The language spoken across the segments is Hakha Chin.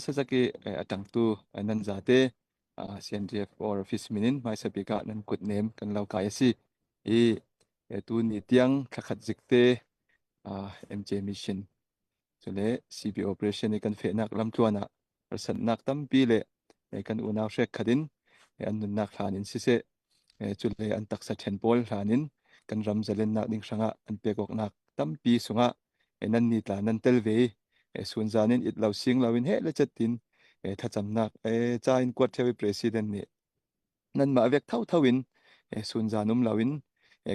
Sazaki a ṭangtu nan zate CNDF or office min in hmaisa bik ah nan kut nem kan lo kai a si. I tu ni tiang thlakhat zikte MJ mission cule CB operation i kan fehnak lamtluan ah harsatnak tampi le kan unau hrek khat in an nunnak hlan in siseh cule an taksa ṭhen pawl hlan in kan ram zalennak ding hrangah an pek awknak tampi sungah nan ni tla nan tel ve i sunzan in it lo sing lo in he le chet in thlacamnak ca in kuat ṭheo i president nih nanmah vek thotho in sunzan um lo in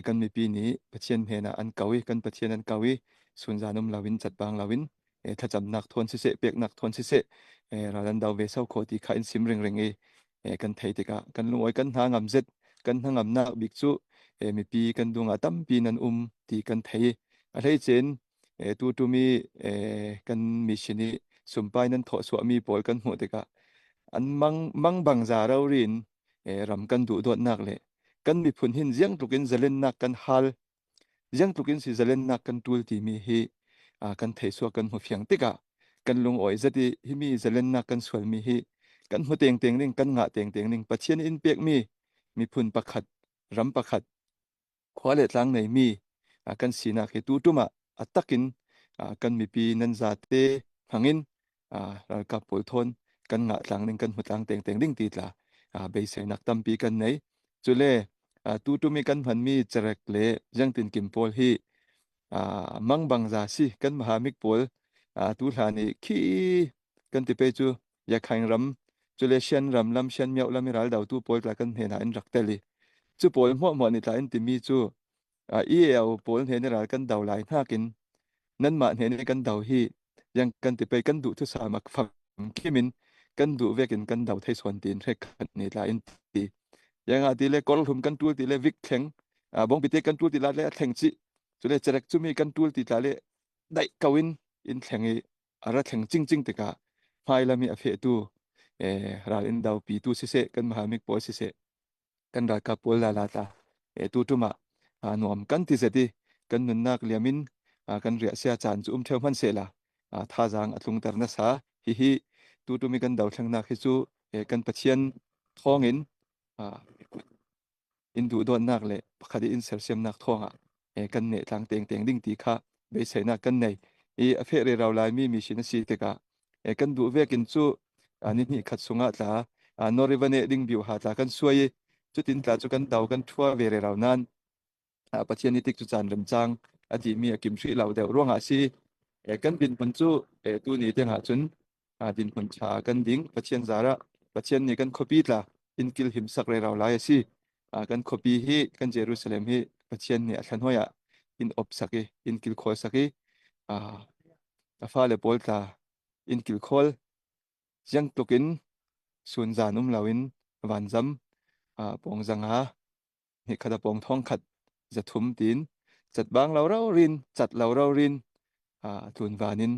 kan mipi nih Pathian hnenah an ko i kan Pathian an ko i sunzan um lo in catbang lo in thlacamnak thawn siseh peknak thawn siseh ral an do ve so kho ti kha in sim ringring i kan thei tikah kan lungawi kan hna ngam zet kan hnangamnak bik cu mipi kan dungah tampi nan um ti kan thei a hleicin tu tumi kan mission i sumpai nan thawh suahmi pawl kan hmuh tikah an mang mang bang za ro rin ram kan duh dawtnak le kan miphun hin ziang tluk in zalennak kan hal ziang tluk in si zalennak kan tul timi hi kan thei suak kan hmu fiang tikah kan lungawi zat i himi zalennak kan sualmi hi kan hmu teng teng ning kan ngah teng teng ning Pathian in pekmi miphun pakhat ram pakhat khua le tlang neimi kan sinak hi tu tum ah a takin kan mipi nan zate hmangin ralkap pawl thawn kan ngah tlang ning kan hmu tlang teng teng ding ti tla beiseinak tampi kan nei cule tu tum i kan hmanmi cerek le jangtin kim pawl hi mangbang za si kan mahamik pawl tu hlan i khi kan ti pe cu Yakhaing ram cule Shan ram lam Shan mioh lam i ral dotu pawl tla kan hnen ah in rak tel i cu pawl hmuahhmuah nih tla in timi cu EAO pawl hne nih ral kan do lai hnakin nanmah hne nih kan do hi yang kan ti pei kan duh thusam a famkim in kan duh vekin kan do thei sawn tin hrek khat ni tla in ti yang ah ti le korhlum kan tul ti le vik thleng bongpi te kan tul ti la le a thleng chi cule cerek cumi kan tul ti tla le daih ko in in thleng i a ra thleng cingcing tikah hmailam i a fehtu ral in dopi tu siseh kan mahamik pawl siseh kan ralkap pawl la la tla tu tum ah nuam kan ti zet i kan nunnak liam in kan riah sia caan cu um theu hman seh la thazaang a tlungter nasa hihi tu tum i kan dothlengnak hi cu kan Pathian thawngin in duhdawtnak le pakhat i in sersiamnak thawngah kan neh tlang teng teng ding ti kha beiseinak kan nei i a feh rerau laimi mi sin a si tikah kan duh vekin cu ni hnih khat sungah tla nori va neh ding biu ha tla kan suai i cutin tla cu kan do kan thua ve rerau nan Pathian i tik cu caan remcang a dihmi a kim hrih lo deuh ruangah si kan dinhmun cu tu ni tiangah cun dinhmun ṭha kan ding Pathian zarah Pathian nih kan khuapi tla inn kil him sak rerau lai a si kan khuapi hi kan Jerusalem hi Pathian nih a thlanhoi ah inn op sak i inn kil khawl sak i a fale pawl tla inn kil khawl ziang tluk in sun zan um loin vanzam pawng zanga hnihkhat a pawng thong khat 300 tiin catbang lo ro rin cat lo ro rin tlun van in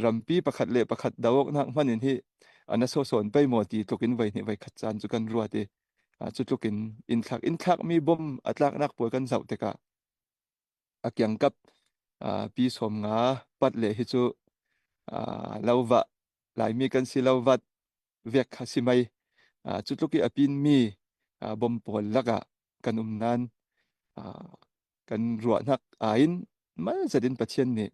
rampi pakhat le pakhat doak nak hman in hi ana so sawn pei maw ti tluk in voi hnih voi khat caan cu kan ruat i cu tluk in in thlak in thlak mi bom a tlak nak pawl kan zoh tikah a kiangkap pi 50 pat le hi cu lo va Laimi kan si lo vat vek kha si mei cu tluk i a pin mi bom pawl lakah kan um nan kan ruahnak ain mal zat in Pathian nih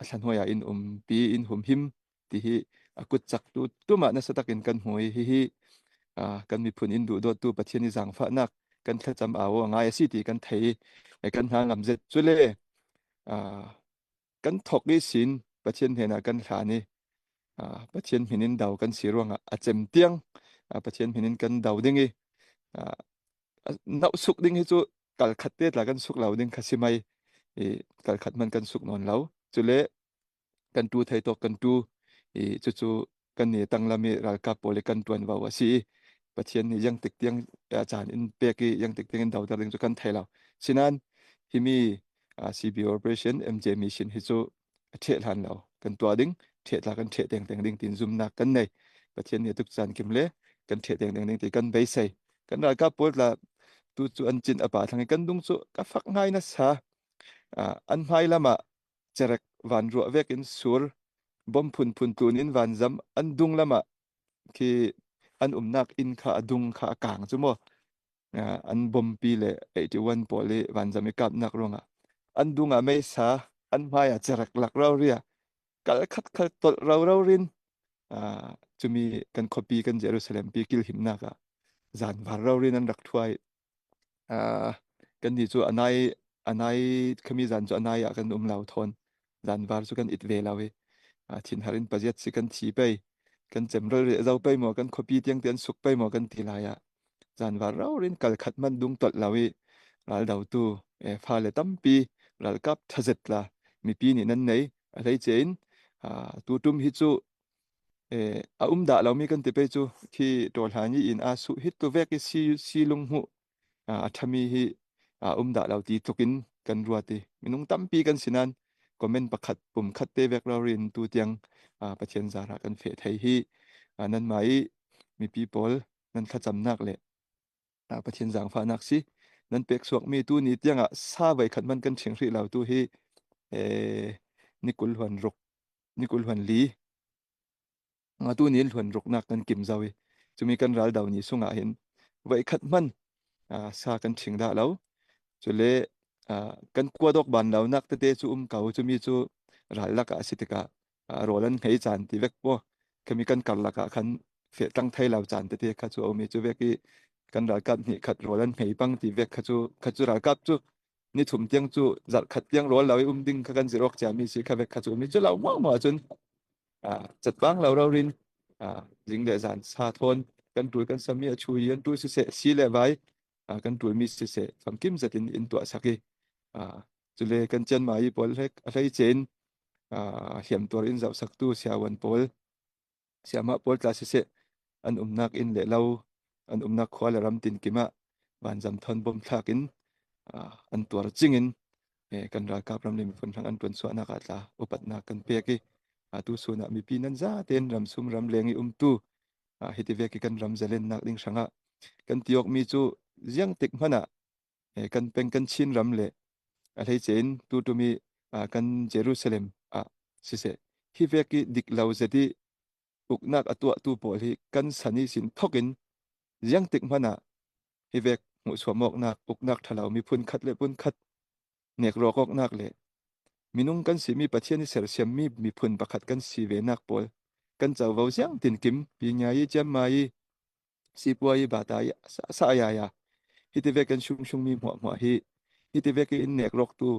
a thlanhoi ah in um pi in humhim ti hi a kut cak tu tumah nasa takin kan hmu i hihi kan miphun in duhdawttu Pathian i zaangfahnak kan thlacam au ngai a si ti kan thei i kan hna ngam zet cule kan thok i sin Pathian hnenah kan hlan i Pathian min in do kan si ruangah a cem tiang Pathian min in kan do ding i nauh suk ding hi cu kal khat te tla kan suk lo ding kha si mai i kal khat man kan suk nawn lo cule kan tu thei tawk kan tu i cucu kan ni tanglam i ralkap pawl i kan tuanvo a si i Pathian nih yang tik tiang caan in pek i yang tik tiang in doter ding cu kan thei lo. Sinan himi CB operation MJ mission hi cu a ṭheh hlan lo kan tuah ding ṭheh tla kan ṭheh teng teng ding tin zumnak kan nei. Pathian nih tuk caan kim le kan ṭheh teng teng ding ti kan beisei. Kan ralkap pawl tla tu cu an cin a pa thlang i kan dung cu ka fak ngai na sa. An hmai lam ah cerek van ruah vek in sur. Bom phunphun tlun in vanzam an dung lam ah khi an umnak inn kha a dung kha a kang cu mu. An bompi le 81 pawl i vanzam i kapnak ruangah an dung ah meisa an hmai ah cerek lak ro ria kal khat khal tolh ro ro rin cumi kan khuapi kan Jerusalem pi kil himnak ah zan var ro rin an rak thuai. Kan nih cu anai anai khami zan cu anai ah kan um lo thawn zan var cu kan it ve lo i thinhar in paziat si kan thi pei kan cemral re zo pei maw kan khuapi tiang te an suk pei maw kan ti lai ah zan var ro rin kal khat man dung tolh lo i raldotu fale tampi ralkap thazet la mipi nih nan nei a hlei ce in tu tum hi cu a um dah lomi kan ti pei cu khi ṭawlhlan i inn aa su hit tu vek i si si lung hmuh a ṭhami hi a um dah lo ti tluk in kan ruat i minung tampi kan si nain comment pakhat pum khat te vek rin tu tiang Pathian zar ah kan feh thei hi nanmah i mipi pawl nan thlacamnak le Pathian zaangfahnak si nan pek suakmi tu ni tiang ah sa voi khat man kan ṭhing hrih lo tu hi ni kul huan ruk ni kul huan li tu ni hluan ruknak kan kim zau i cumi kan ral do ni sungah hin voi khat hman sa kan ṭhing dah lo cule kan kuadok ban lo nak tete cu um ko cumi cu ral lakah a si tikah rawl an hngei caan ti vek po khami kan karlak ah khan fehtlang thei lo caan tete kha cu a um i cu vek i kan ralkap hnih khat rawl an hngei pang ti vek kha cu kha cu ralkap cu ni thum tiang cu zarh khat tiang rawl lo i um ding kha kan zirok cia mi si kha vek kha cu mi cu lo mo mo cun chatbang lo ro rin jing le zan sa thawn kan tul kan sami a chu i an tul siseh si le vai kan tul mi siseh famkim zetin in tuah sak i cule kan chian ma i pawl hlek a hlei chen hliamtuar in zohsaktu siawan pawl siamah pawl tla siseh an umnak inn le lo an umnak khua le ram tinkim ah vanzam thon bom thlak in an tuar cing in kan ralkap ram le miphun hrang an tuan suahnak ah tla upatnak kan pek i atu sun ah mipi nan za tein ram sum ram leng i umtu hiti vek i kan ram zalennak ding hrangah kan tiok mi cu ziang tik hmanh ah kan peng kan Chin ram le a hleice in tutumi kan Jerusalem ah siseh hi vek i dik lo zet i uknak a tuahtu pawl hi kan san i sin thok in ziang tik hmanh ah hi vek hmuhsuam awknak uknak ṭhalo miphun khat le phun khat nekrawk awknak le minung kan simi Pathian i sersiammi miphun pakhat kan si ve nak pawl kan covo ziang tin kim pi nya i chiam ma i sipuai bata i sa ya ya hiti ve kan shung shung mi hmuah hmuah hi hiti ve in nek rok tu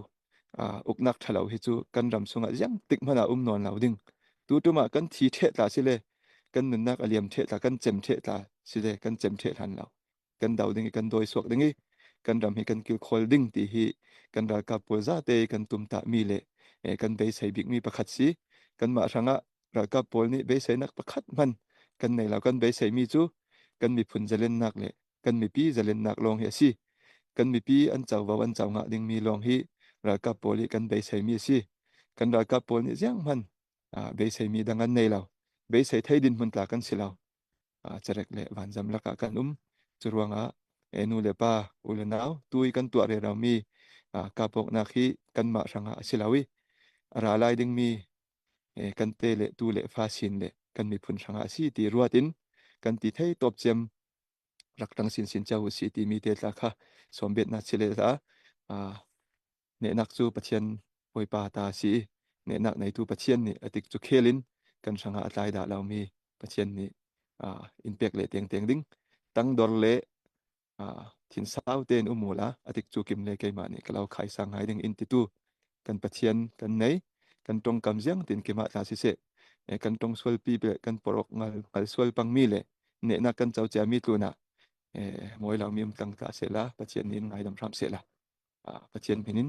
uknak thalo hi chu kan ram sungah ziang tik hmana um non lo ding tu tuma kan thi the tla sile kan nunnak aliam the tla kan chem the tla sile kan chem the hlan lo kan do ding i kan doi suak ding i kan ram hi kan kilkhawl ding ti hi kan ralkap pawl za te kan tum ta mi le kan beisei bik mi pakhat si kanmah hrangah ralkap pawl nih beiseinak pakhat hman kan nei lo. Kan beisei mi cu kan miphun zalennak le kan mipi zalennak lawng hi a si. Kan mipi an covo an co ngah ding mi lawng hi ralkap pawl hi kan beisei mi a si. Kan ralkap pawl nih ziang hman beisei mi dang an nei lo. Beisei thei din hmun tla kan si lo. Carek le vanzam lakah kan um. Cu ruangah nu le pa u le nau tu i kan tuah rero mi kapawknak hi kanmah hrangah a si lo i a ra lai dingmi kan te le tu le fa sin le kan miphun hrangah a si ti ruat in kan ti thei tawp ciam rak tang sin sin cio si ti mi te tla kha sawmbet na chile la nehnak cu Pathian Bawipa ta si nehnak neitu Pathian nih atik cu khel in kan hrangah a tlai dah lomi Pathian nih in pek le teng teng ding tangdor le thinsau tein um u la atik cu kim le keimah nih ka lo khai sang ngai ding in titu kan Pathian kan nei kan tongkam ziang tin kimah tla siseh kan tong sual pi be kan porok ngal ngal sual pang mi le nehnak kan co cia mi tluna moi lo mi um tlang tla se la Pathian nih ngaidam hram se la Pathian min in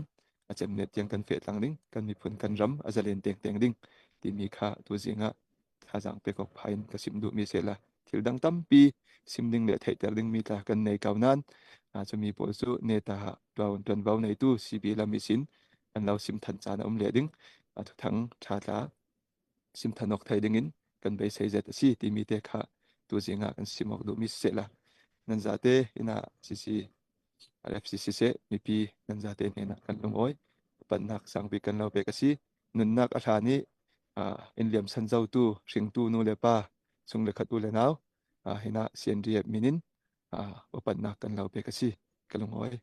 a cemnet tiang kan fehtlang ding, kan miphun kan ram a zalen tengteng ding timi kha tuzing ah thazaang pek awk phai in ka sim duhmi si la. Thil dang tampi sim ding le theihter dingmi tla kan nei ko nain cumi pawl cu neta tuanvo neitu CB lam isin an lo sim than caan a um le ding. Thuthang tha tla sim than awk thei ding in kan beisei zet a si timi te kha tuzing ah kan sim awk duhmi si la. Nan zate ina CC RFC siseh mipi nan zate hnenah kan lungawi. Pannak sangbik kan lo pek a si. Nunnak a hlan i. In liam san zotu hringtu nu le pa chung le khat u le nau hinah CNDF min in upatnak kan lo pek a si. Ka lungawi.